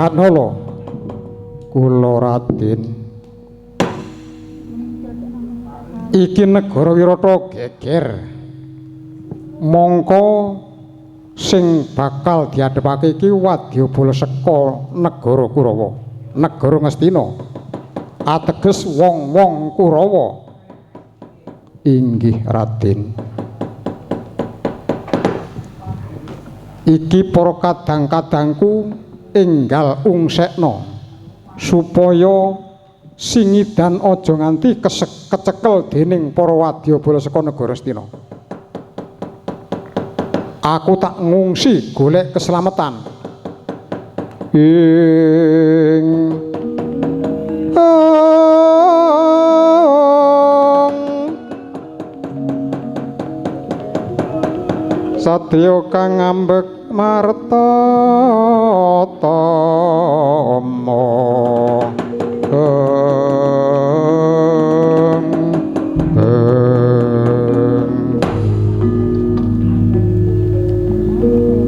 Wrihanala kula Raden. Iki negara Wirata geger. Mongko sing bakal diadhepake iki wadyabala saka negara Kurawa, negara Ngastina. Ateges wong-wong Kurawa. Inggih Raden. Iki para kadang-kadangku enggal ungsekna supaya singidan aja nganti kecekel dening para wadyabala saka negara Astina. Aku tak ngungsi golek keselamatan. Ing Satya kang ngambek marta tama.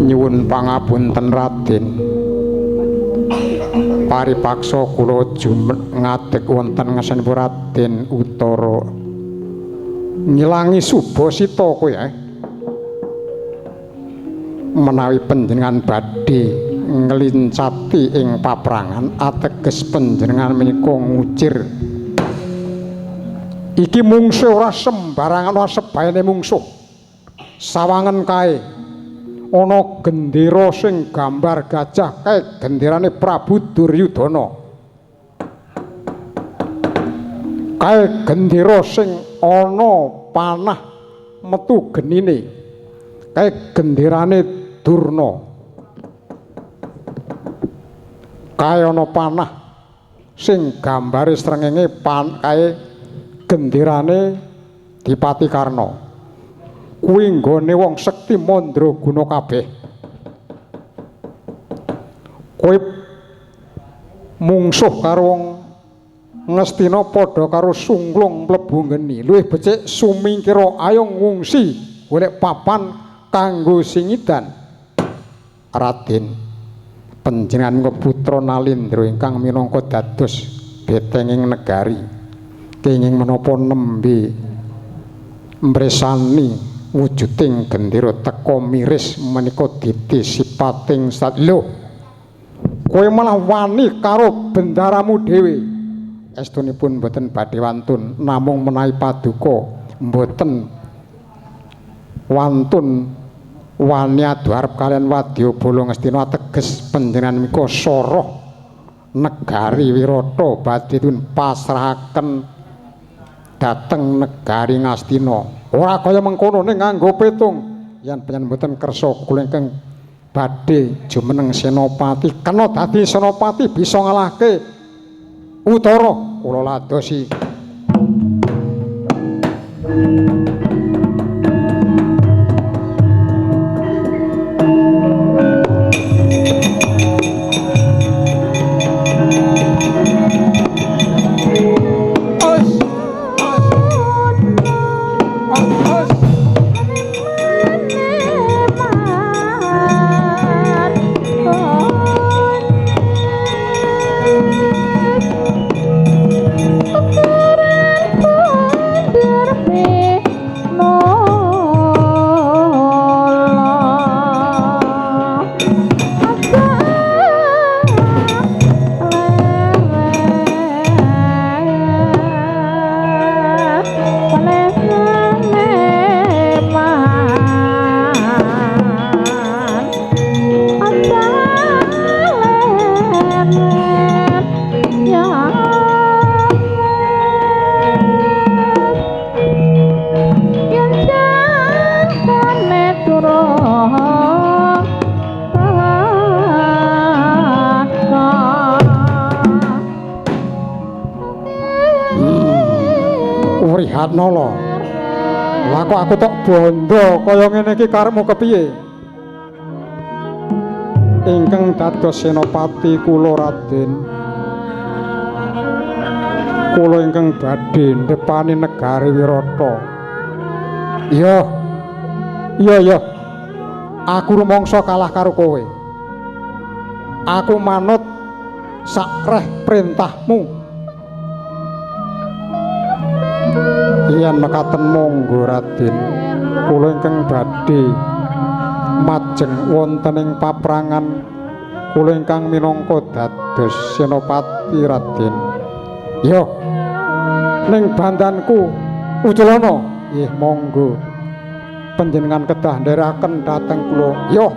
Nyuwun pangapunten Raden. Paripaksa kula ngadeg wonten ngesanipun Raden Utara. Ngilangi subasita kowe ya. Menawi panjenengan badhe nglincati ing paprangan ateges panjenengan menika ngucir. Iki mungsuh ora sembarangan, ora sebayane mungsuh. Sawangen kae ana gendera sing gambar gajah kae genderane Prabu Duryudana. Kae gendera sing ana panah metu genine. Kae genderane Durna. Kae ana panah sing gambare srengenge kae genderane Dipati Karna. Kuwi nggone wong sekti mandraguna kabeh. Kowe mungsuh karo wong Ngastina padha karo sungklung mlebu geni. Luwih becik sumingkira ayo ngungsi golek papan kanggo singidan. Raden, panjenengan putra Nalindra ingkang minangka dados betenging negari, kenging menapa nembe mresani wujuding gendera teka miris menika diti sipating sat. Lho, kowe malah wani karo bendaramu dhewe. Estunipun mboten badhe wantun, namung menawi paduka mboten wantun wani adu arep kalian wadyabala Ngastina ateges panjenengan menika soroh negari Wirata badhe dipun pasrahaken dhateng negari Ngastina. Ora kaya mengkono ning nganggo petung. Yen panjenengan mboten kersa kula ingkang badhe jumeneng senopati, kena dadi senopati bisa ngalahke Utara. Kula ladosi. Wrihatnala, lah kok aku tok bondo kaya ngene iki karepmu kepiye? Ingkang dados senopati kula Raden, kula ingkang badhe ndepani negari Wirata. Iya, iya, iya, aku rumangsa kalah karo kowe. Aku manut Sakreh perintahmu. Yen mekaten monggo Raden, kula ingkang badhe majeng wonten ing paprangan kula ingkang minangka dados senopati Raden. Yo ning bandanku uculana. Nggih monggo. Panjenengan kedah ndherekaken dhateng kula. Yo.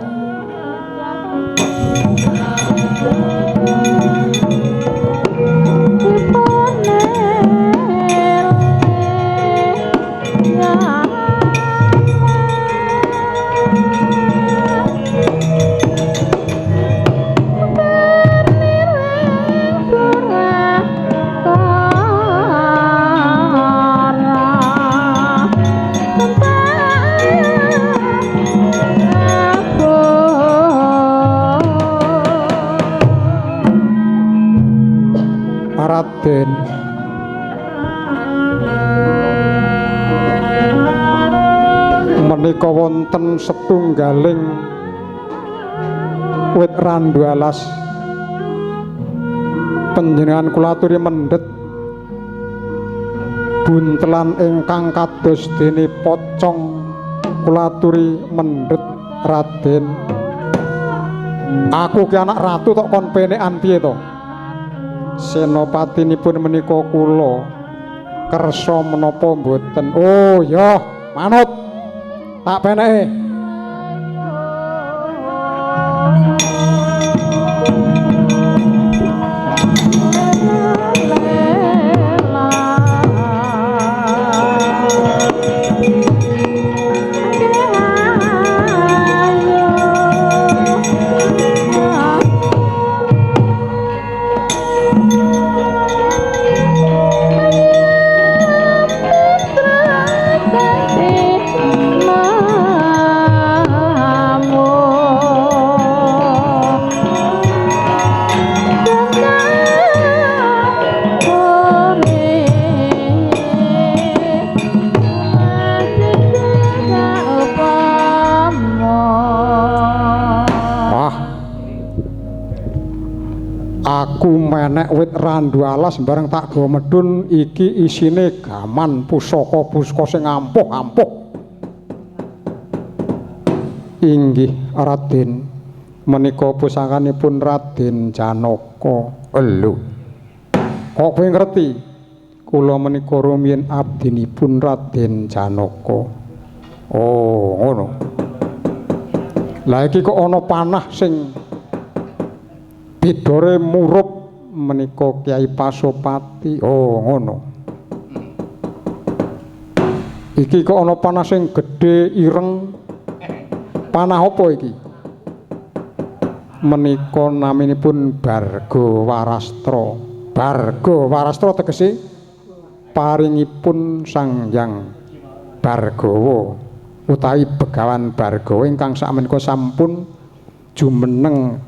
Raden, menika wonten setunggaling wit randu alas panjenengan kula aturi mendhet buntelan ingkang kados dene pocong kula aturi mendhet Raden. Aku ki anak ratu tok kon penekan piye to? Senopatinipun menika kula kersa menapa mboten? Oh ya, manut. Tak peneke. Aku menek wit randu alas bareng tak gawa medhun iki isine gaman pusaka-pusaka sing ampuh-ampuh. Inggih Raden, menika pusakanipun Raden Janaka. Lho. Kok kowe ngerti? Kula menika rumiyin abdinipun Raden Janaka. Oh, ngono. Lah iki kok ana panah sing bidore murup menika Kyai Pasopati. Oh, ngono. Iki kok ana panah sing gedhe ireng. Panah apa iki? Menika naminipun Barga Warastra. Barga Warastra tegese paringipun Sang Hyang Bargawa utawi Begawan Bargawa ingkang sakmenika sampun jumeneng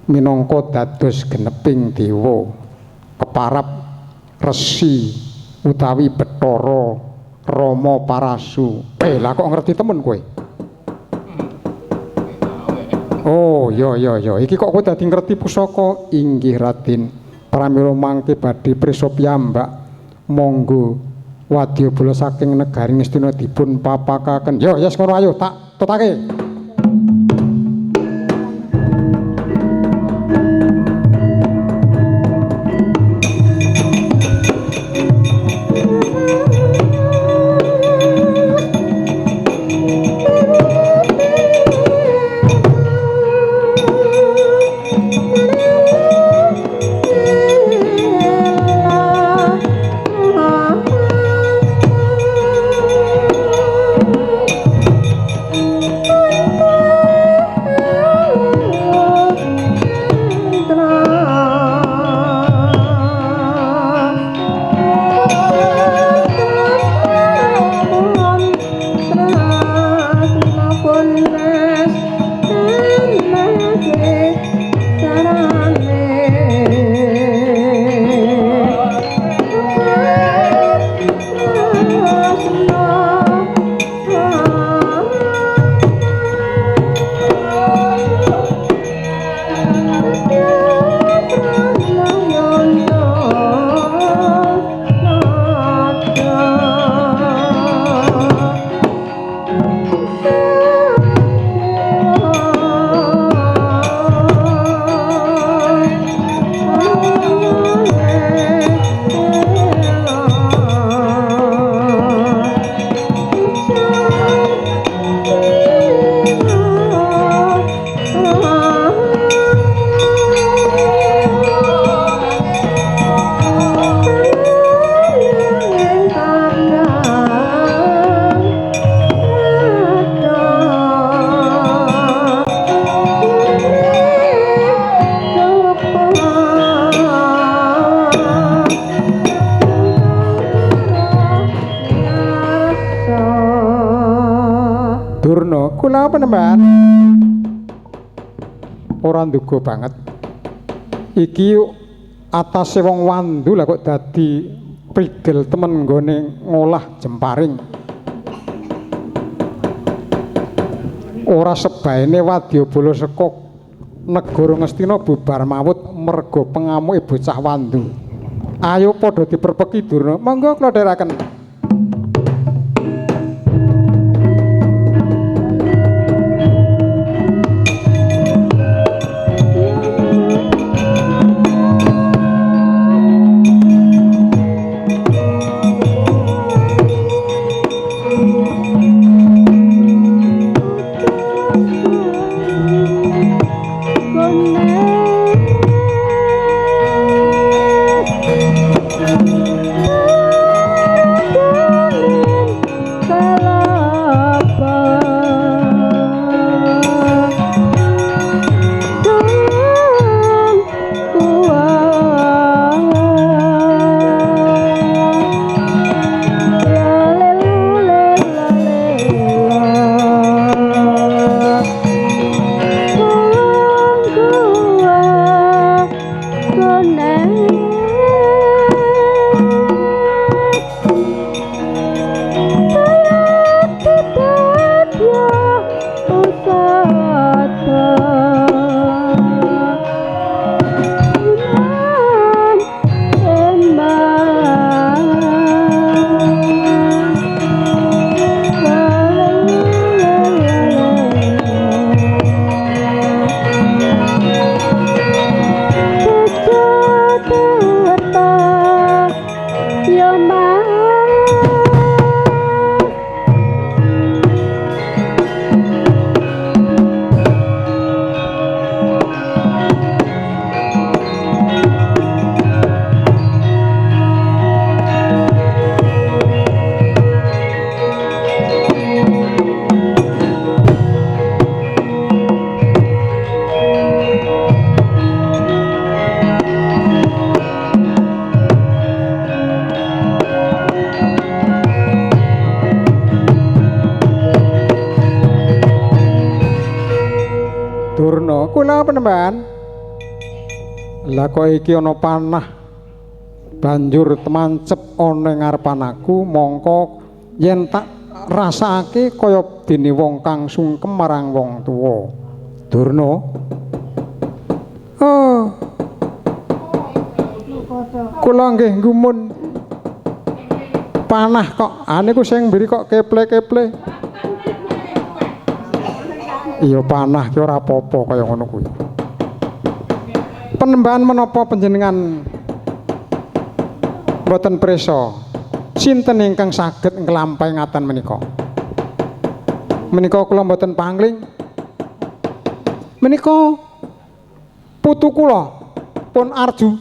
minangka dados geneping dewa keparap resi utawi Bathara Rama Parasu. Lah kok ngerti temen kowe? Oh, ya ya ya. Iki kok kowe dadi ngerti pusaka? Inggih Raden. Pramila mangke badhe prisa piyambak. Monggo wadyabala saking negari Ngastina dipun papakaken. Yo, yes ngono ayo tak tutake. Oh. Durna, kula penemban. Ora nduga banget. Iki atase wong wandu lah kok dadi prigel temen nggone ngolah jemparing. Ora sebaene wadyabala saka negara Ngastina bubar mawut merga pengamuke bocah wandu. Ayo padha diperpeki Durna. Monggo kula dherekaken. Kula penemban. Lah kok iki ana panah banjur temancep ana ing ngarepan aku, mongko yen tak rasakake kaya dene wong kang sungkem marang wong tuwa. Durna. Oh. Kula nggih nggumun. Panah kok aniku sing mbiri kok keple-keple. Iya panah ki ora apa-apa kaya ngono kuwi. Penembahan menapa panjenengan mboten prisa? Sinten ingkang saged nglampahi ngaten menika? Menika kula mboten pangling. Menika putu kula pun Arju.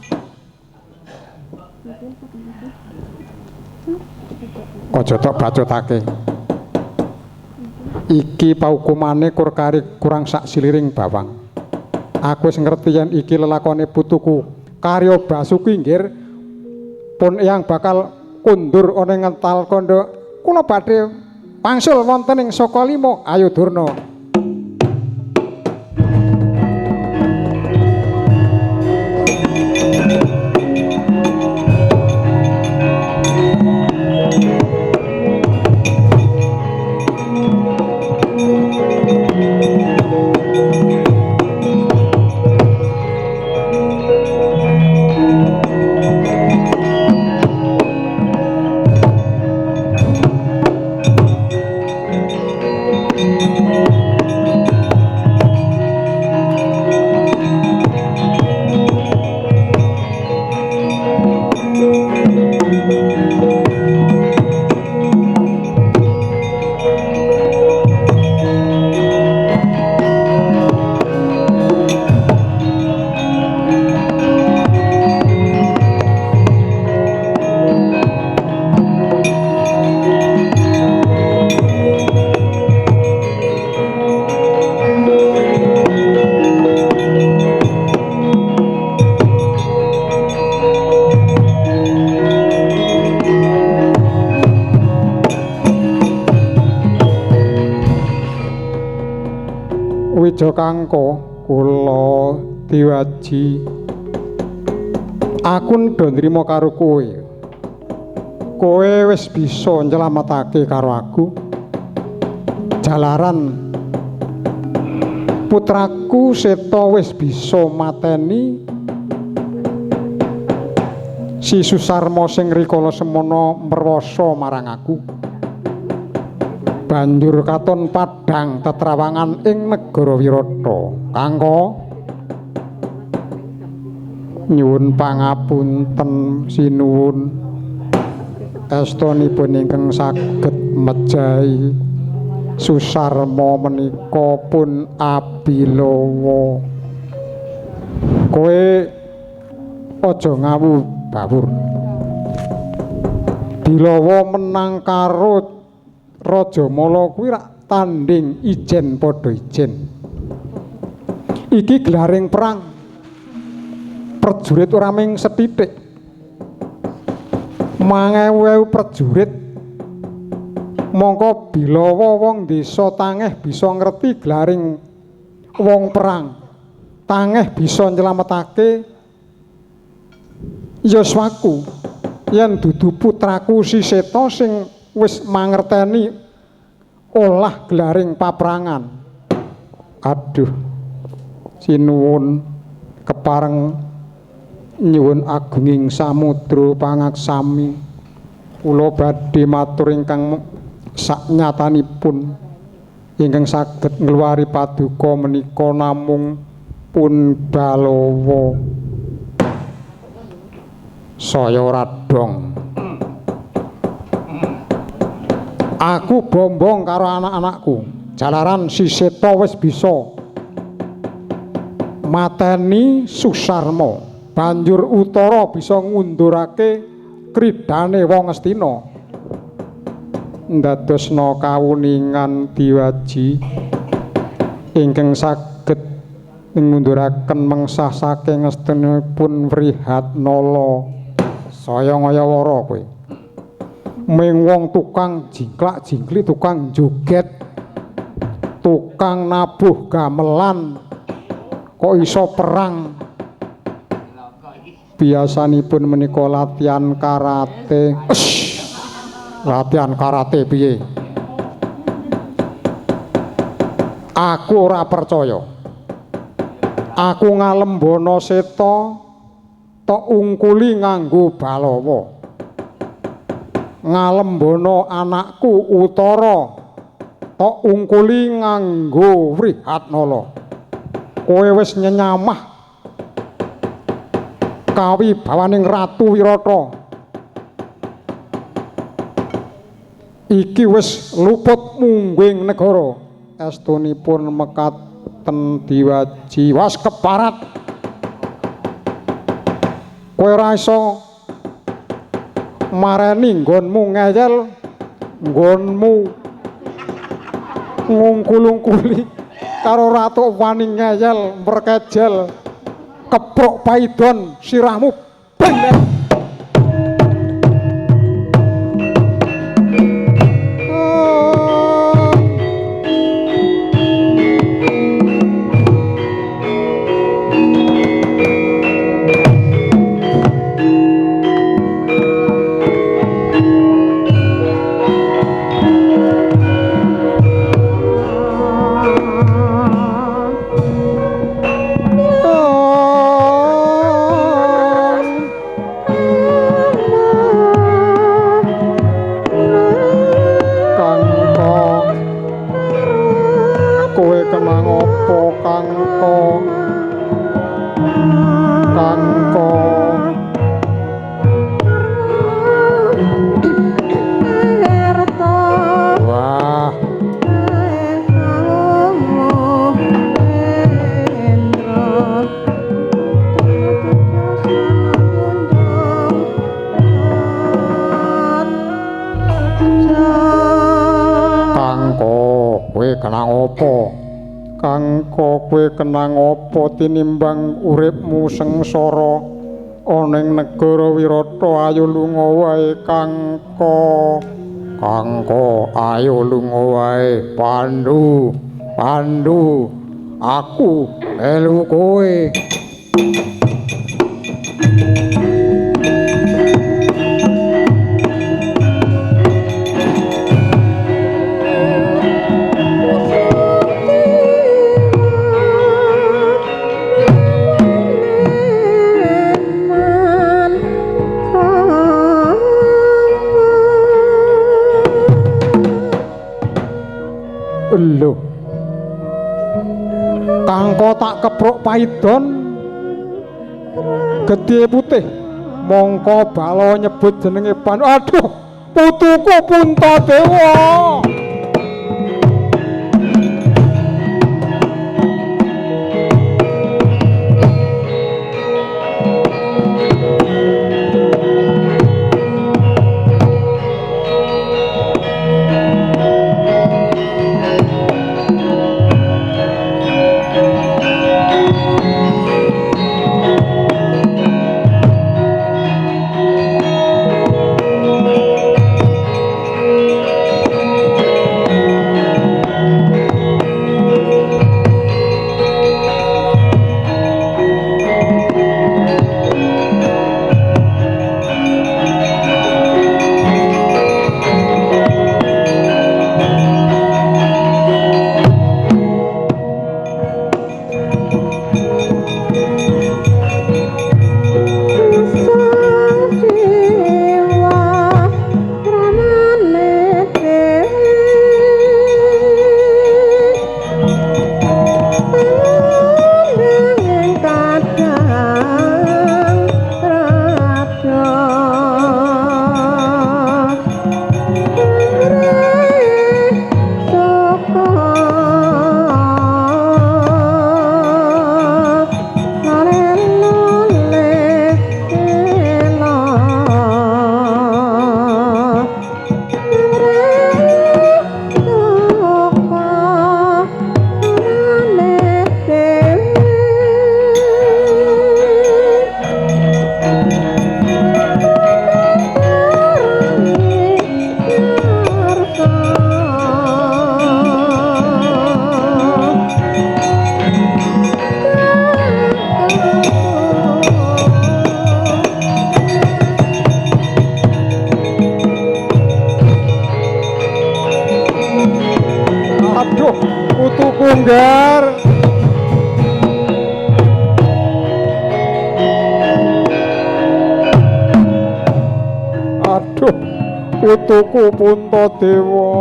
Aja tok bacotake. Iki paukumane kur kari kurang sak siliring bawang. Aku wis ngerti yen iki lelakone putuku Karya Basuki nggir pun eyang bakal kundur ana ing ngental kandha. Kula badhe wangsul wonten ing Saka Lima. Ayo Durna. Wija Kangka kula diwaji. Aku ndha nrima karo kowe. Kowe wis bisa nyelametake karo aku. Jalaran putraku Seta wis bisa mateni si Susarma sing rikala semono mrewasa marang aku. Banjur katon padhang tetrawangan ing negara Wirata. Kangka nyuwun pangapunten sinuwun estunipun ingkang saged mejahi Susarma menika pun abilawa. Kowe aja ngawu bawur. Bilawa menang karo Raja Mala kuwi rak tanding ijen padha ijen. Iki gelaring perang. Prajurit ora ming sethithik. Mangewu-ewu prajurit. Mongko bilawa wong desa tangeh bisa ngerti gelaring wong perang. Tangeh bisa nyelametake yuswaku yen dudu putraku si Seta sing wis mangerteni olah gelaring paprangan. Aduh, sinuwun kepareng nyuwun agunging samudra pangaksami. Kula badhe matur ingkang saknyatanipun ingkang saged ngluwari paduka menika namung pun Balawa. Saya ora dong. Aku bombong karo anak-anakku. Jalaran si Seta wis bisa mateni Susarma. Banjur Utara bisa ngundurake kridane wong Ngastina. Ndadosna kawuningan diwaji ingkang saged ngunduraken mengsah saking ngastinipun Wrihatnala. Saya ngaya wara kowe. Ming wong tukang jingklak-jingklik, tukang joget, tukang nabuh gamelan kok iso perang. Biasanipun menika latihan karate. Ush, latihan karate piye? Aku ora percaya. Aku ngalembono Seta tok ungkuli nganggo balawa. Ngalembono anakku Utara tok ungkuli nganggo Wrihatnala. Kowe wis nyenyamah kawibawaning Ratu Wirata. Iki wis luput mungguing negara. Estunipun mekaten diwaji was keparat. Kowe ora iso mareni nggonmu ngeyel, nggonmu ngungkul-ungkuli karo ratu wani ngeyel mrekejel keprok paidon sirahmu bener. Kowe kenang apa tinimbang uripmu sengsara ana ing negara Wirata? Ayo lunga wae Kangka. Kangka ayo lunga wae. Pandu, Pandu, Aku melu kowe. Lho. Kangko tak kepruk paidon gedhe putih mongko bala nyebut jenenge Pan. Aduh, putuku Puntadewa. Aduh, putuku nggar. Aduh, putuku Puntadewa.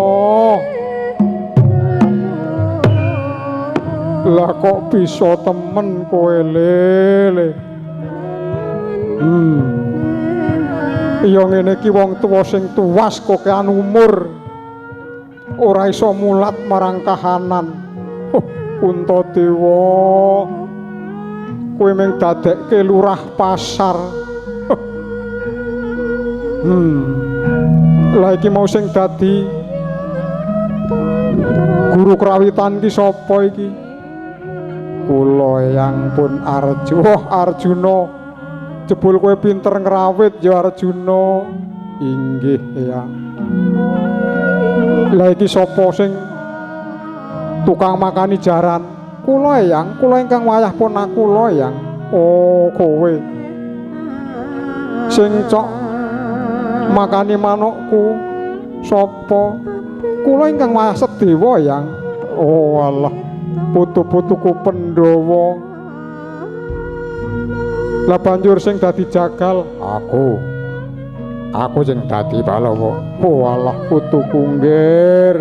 Lah kok bisa temen kowe lele. Ya ngene iki wong tuwa sing tuwas kokean umur. Ora iso mulat marang kahanan. Oh, Puntadewa. Kowe mung dadekke lurah pasar. Lah iki mau sing dadi guru krawitan ki sapa iki? Kula Eyang pun Arjuna. Oh, Arjuna. Jebul kowe pinter ngrawit ya Arjuna. Inggih, Eyang. Lah iki sapa sing tukang makani jaran? Kula Eyang, kula ingkang wayah pun kula Eyang. Oh, kowe. Sing cok makani manukku sapa? Kula ingkang wayah Sedewa Eyang. Oh alah, putu-putuku Pandhawa. Lah banjur sing dadi jagal aku. Aku sing dadi Balawa. Oh alah, putuku nggir.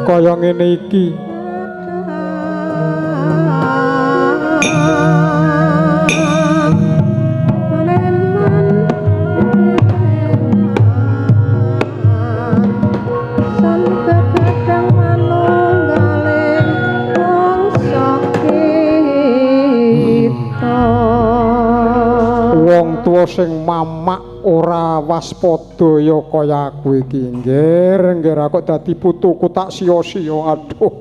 Kaya ngene iki. Wong tuwa sing mamak ora waspada ya kaya aku iki. Nggir, nggir aku dadi putuku tak sia-sia. Aduh,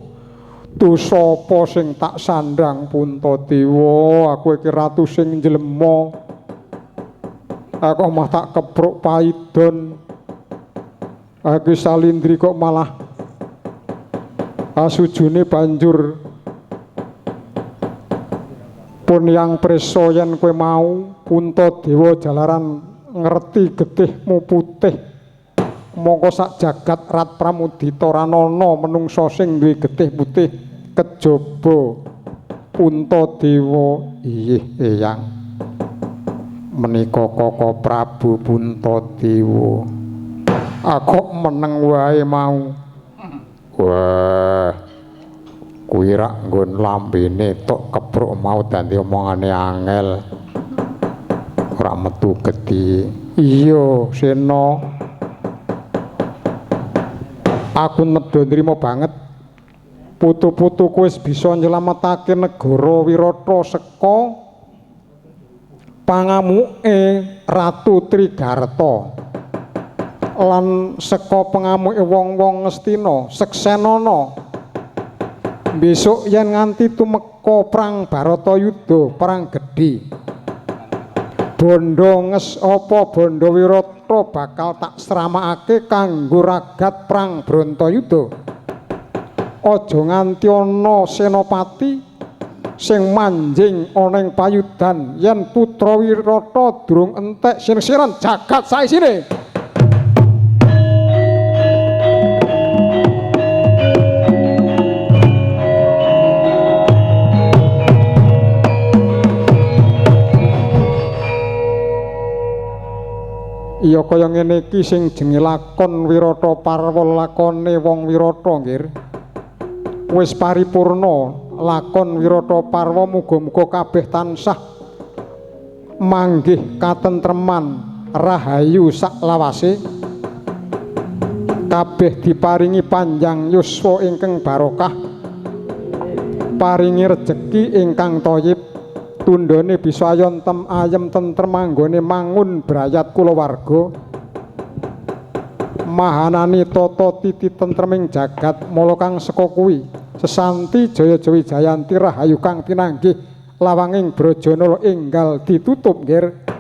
dosa apa sing tak sandang Puntadewa? Aku iki ratu sing njlema. Aku mah tak kepruk paidon. Aku Salindri kok malah asujune banjur pun yang preso yen kowe mau Puntadewa jalaran ngerti getihmu putih. Mongko sak jagat Rat Pramudita ranana menungsa sing duwe getih putih kejaba Puntadewa. Iyih eyang, menika Koko Prabu Puntadewa. Aku meneng wae mau. Wah, kuwi rak nggon lambene tok kepruk mau dadi omongane angel. Ora metu gedhi. Iya, Sena. Aku nedha nrimo banget. Putu-putuku wis bisa nyelametake negara Wirata saka pangamuke Ratu Trigarta lan saka pengamuke wong-wong Ngastina. Seksenana besok yen nganti tumeka perang Baratayuda, perang gedhe, bondo nges apa bondo Wirata bakal tak sramakake kanggo ragat perang Bratayuda. Aja nganti ana senopati sing manjing ana ing payudan yen putra Wirata durung entek sir-siran jagat saisine. Iya kaya ngene iki sing jenenge lakon Wirata Parwa, lakone wong Wirata nggih. Wis paripurna lakon Wirata Parwa, muga-muga kabeh tansah manggih katentreman rahayu saklawase, kabeh diparingi panjang yuswa ingkang barokah, paringi rejeki ingkang thayyib, tundhone bisa ayontem ayem tentrem anggone mangun brayat kulawarga, mahanani tata titi tentreming jagat mala kang seka kuwi sesanti jaya jawi jayanti rahayu kang pinanggih lawanging Brajanala enggal ditutup nggih.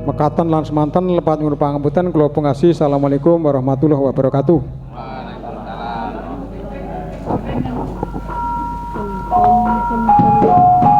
Mekaten lan semanten lepat nyuwun pangapunten kula pungkasi. Assalamualaikum warahmatullahi wabarakatuh. Waalaikumsalam.